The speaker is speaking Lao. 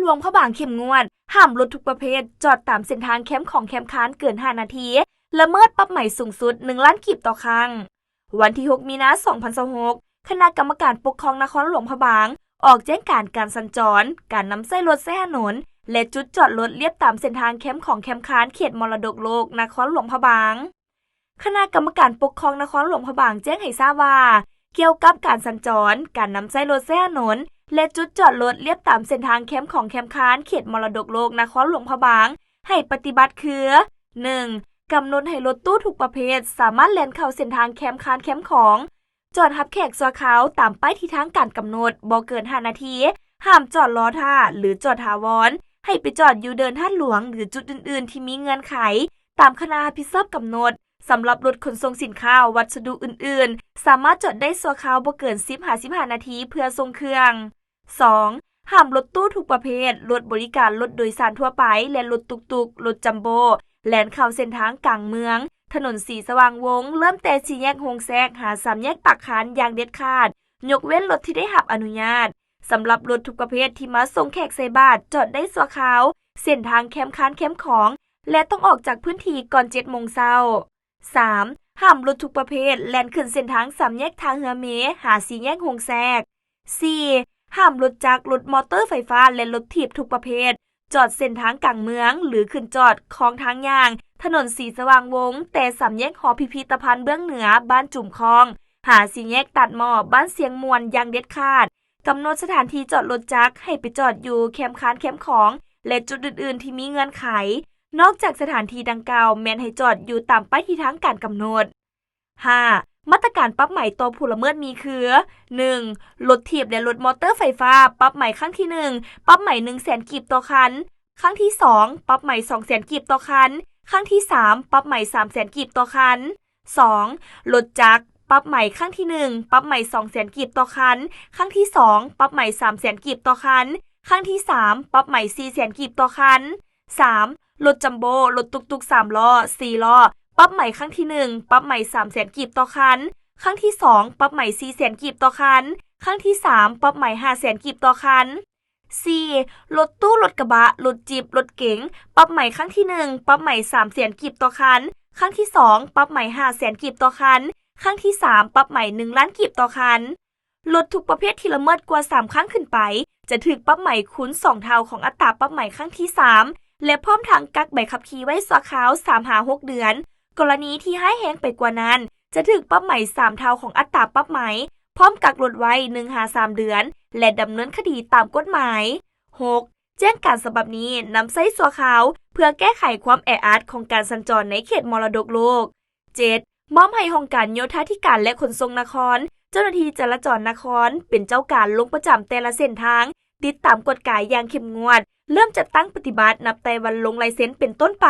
ຫຼວງພະບາງເຂັ້ມງວດ ຫ້າມລົດທຸກປະເພດຈອດຕາມເສັ້ນທາງແຄມຂອງແຄມຄານເກີນຫ້ານາທີ, ລະເມີດປັບໃໝສູງສຸດໜຶ່ງລ້ານກີບຕໍ່ຄັ້ງ. ວັນທີຫົກ ມີນາ ສອງພັນຊາວຫົກ, ຄະນະກຳມະການປົກຄອງນະຄອນຫຼວງພະບາງ ອອກແຈ້ງການການສັນຈອນ, ການນຳໃຊ້ລົດໃຊ້ຖະໜົນ ແລະ ຈຸດຈອດລົດລຽບຕາມເສັ້ນທາງແຄມຂອງແຄມຄານເຂດມໍລະດົກໂລກນະຄອນຫຼວງພະບາງ. ຄະນະກຳມະການປົກຄອງນະຄອນຫຼວງພະບາງແຈ້ງໃຫ້ຊາບວ່າ, ກ່ຽວກັບການສັນຈອນ, ການນຳໃຊ້ລົດໃຊ້ຖະໜົນ ແລະ ຈຸດຈອດລົດລຽບຕາມເສັ້ນທາງແຄມຂອງແຄມຄານເຂດມໍລະດົກໂລກນະຄອນຫຼວງພະບາງ ໃຫ້ປະຕິບັດຄື: ໜຶ່ງ, ກຳນົດໃຫ້ລົດຕູ້ທຸກປະເພດສາມາດແລ່ນເຂົ້າເສັ້ນທາງແຄມຄານແຄມຂອງ, ຈອດຮັບແຂກຊົ່ວຄາວຕາມປ້າຍທີ່ທາງການກຳນົດບໍ່ເກີນຫ້ານາທີ, ຫ້າມຈອດລໍຖ້າ ຫຼື ຈອດຖາວອນ, ໃຫ້ໄປຈອດຢູ່ເດີ່ນທາດຫຼວງ ຫຼື ຈຸດອື່ນໆທີ່ມີເງື່ອນໄຂຕາມຄະນະຮັບຜິດຊອບກຳນົດ. ສຳລັບລົດຂົນສົ່ງສິນຄ້າ, ວັດສະດຸອື່ນໆ ສາມາດຈອດໄດ້ຊົ່ວຄາວບໍ່ເກີນສິບຫາສິບຫ້ານາທີເພື່ອສົ່ງເຄື່ອງ. ສອງ, ຫ້າມລົດຕູ້ທຸກປະເພດ, ລົດບໍລິການລົດໂດຍສານທົ່ວໄປ ແລະ ລົດຕຸກຕຸກ, ລົດຈຳໂບ້ ແລ່ນເຂົ້າເສັ້ນທາງກາງເມືອງ, ຖະໜົນສີສະຫວ່າງວົງ ເລີ່ມແຕ່ສີ່ແຍກໂຮງແຊກ ຫາສາມແຍກປາກຄານຢ່າງເດັດຂາດ, ຍົກເວັ້ນລົດທີ່ໄດ້ຮັບອະນຸຍາດ. ສຳລັບລົດທຸກປະເພດທີ່ມາສົ່ງແຂກໃສ່ບາດ ຈອດໄດ້ຊົ່ວຄາວເສັ້ນທາງແຄມຄານແຄມຂອງ ແລະ ຕ້ອງອອກຈາກພື້ນທີ່ກ່ອນເຈັດໂມງເຊົ້າ. ສາມ, ຫ້າມລົດທຸກປະເພດແລ່ນຂຶ້ນເສັ້ນທາງສາມແຍກທ່າເຮືອເມ ຫາສີ່ແຍກໂຮງແຊກ. ສີ່, ຫ້າມລົດຈັກ, ລົດມໍເຕີໄຟຟ້າ ແລະ ລົດຖີບທຸກປະເພດ ຈອດເສັ້ນທາງກາງເມືອງ ຫຼື ຂຶ້ນຈອດຂອງທາງຍ່າງ ຖະໜົນສີສະຫວ່າງວົງ ແຕ່ສາມແຍກຫໍພິພິທະພັນເບື້ອງເໜືອ ບ້ານຈຸມຄ້ອງ ຫາສີ່ແຍກຕາດໝໍ້ ບ້ານຊຽງມ່ວນ ຢ່າງເດັດຂາດ. ກຳນົດສະຖານທີ່ຈອດລົດຈັກໃຫ້ໄປຈອດຢູ່ແຄມຄານແຄມຂອງ ແລະ ຈຸດອື່ນໆທີ່ມີເງື່ອນໄຂ. ນອກຈາກສະຖານທີ່ດັ່ງກ່າວ ແມ່ນໃຫ້ຈອດຢູ່ຕາມປ້າຍທີ່ທາງການກຳນົດ. ຫ້າ, ມາດຕະການປັບໃໝຕໍ່ຜູ້ລະເມີດມີຄື: ໜຶ່ງ, ລົດຖີບ ແລະ ລົດມໍເຕີໄຟຟ້າ, ປັບໃໝຄັ້ງທີໜຶ່ງ, ປັບໃໝໜຶ່ງແສນກີບຕໍ່ຄັນ, ຄັ້ງທີສອງ, ປັບໃໝສອງແສນກີບຕໍ່ຄັນ, ຄັ້ງທີສາມ, ປັບໃໝສາມແສນກີບຕໍ່ຄັນ. ສອງ, ລົດຈັກ, ປັບໃໝຄັ້ງທີໜຶ່ງ, ປັບໃໝສອງແສນກີບຕໍ່ຄັນ, ຄັ້ງທີສອງ, ປັບໃໝສາມແສນກີບຕໍ່ຄັນ, ຄັ້ງທີສາມ, ປັບໃໝສີ່ແສນກີບຕໍ່ຄັນ. ສາມ, ລົດຈຳໂບ້, ລົດຕຸກຕຸກສາມລໍ້, ສີ່ລໍ້, ປັບໃໝຄັ້ງທີໜຶ່ງ, ປັບໃໝສາມແສນກີບຕໍ່ຄັນ, ຄັ້ງທີສອງ, ປັບໃໝສີ່ແສນກີບຕໍ່ຄັນ, ຄັ້ງທີສາມ, ປັບໃໝຫ້າແສນກີບຕໍ່ຄັນ. ສີ່, ລົດຕູ້, ລົດກະບະ, ລົດຈິບ, ລົດເກັງ, ປັບໃໝຄັ້ງທີໜຶ່ງ, ປັບໃໝສາມແສນກີບຕໍ່ຄັນ, ຄັ້ງທີສອງ, ປັບໃໝຫ້າແສນກີບຕໍ່ຄັນ, ຄັ້ງທີສາມ, ປັບໃໝໜຶ່ງລ້ານກີບຕໍ່ຄັນ. ລົດທຸກປະເພດທີ່ລະເມີດກວ່າສາມຄັ້ງຂຶ້ນໄປ ຈະຖືກປັບໃໝຄູນສອງເທົ່າຂອງອັດຕາປັບໃໝຄັ້ງທີສາມ ແລະ ພ້ອມທັງກັກໃບຂັບຂີ່ໄວ້ຊົ່ວຄາວສາມຫາຫົກເດືອນ. ກໍລະນີທີ່ຮ້າຍແຮງໄປກວ່ານັ້ນ ຈະຖືກປັບໃໝສາມເທົ່າຂອງອັດຕາປັບໃໝ, ພ້ອມກັກລົດໄວ້ໜຶ່ງຫາສາມເດືອນ ແລະ ດຳເນີນຄະດີຕາມກົດໝາຍ. ຫົກ, ແຈ້ງການສະບັບນີ້ນຳໃຊ້ຊົ່ວຄາວ ເພື່ອແກ້ໄຂຄວາມແອອັດຂອງການສັນຈອນໃນເຂດມໍລະດົກໂລກ. ເຈັດ, ມອບໃຫ້ຫ້ອງການໂຍທາທິການ ແລະ ຂົນສົ່ງນະຄອນ, ເຈົ້າໜ້າທີ່ຈະລາຈອນນະຄອນ ເປັນເຈົ້າການລົງປະຈຳແຕ່ລະເສັ້ນທາງ, ຕິດຕາມກວດກາຢ່າງເຂັ້ມງວດ, ເລີ່ມຈັດຕັ້ງປະຕິບັດນັບແຕ່ວັນລົງລາຍເຊັນເປັນຕົ້ນໄປ.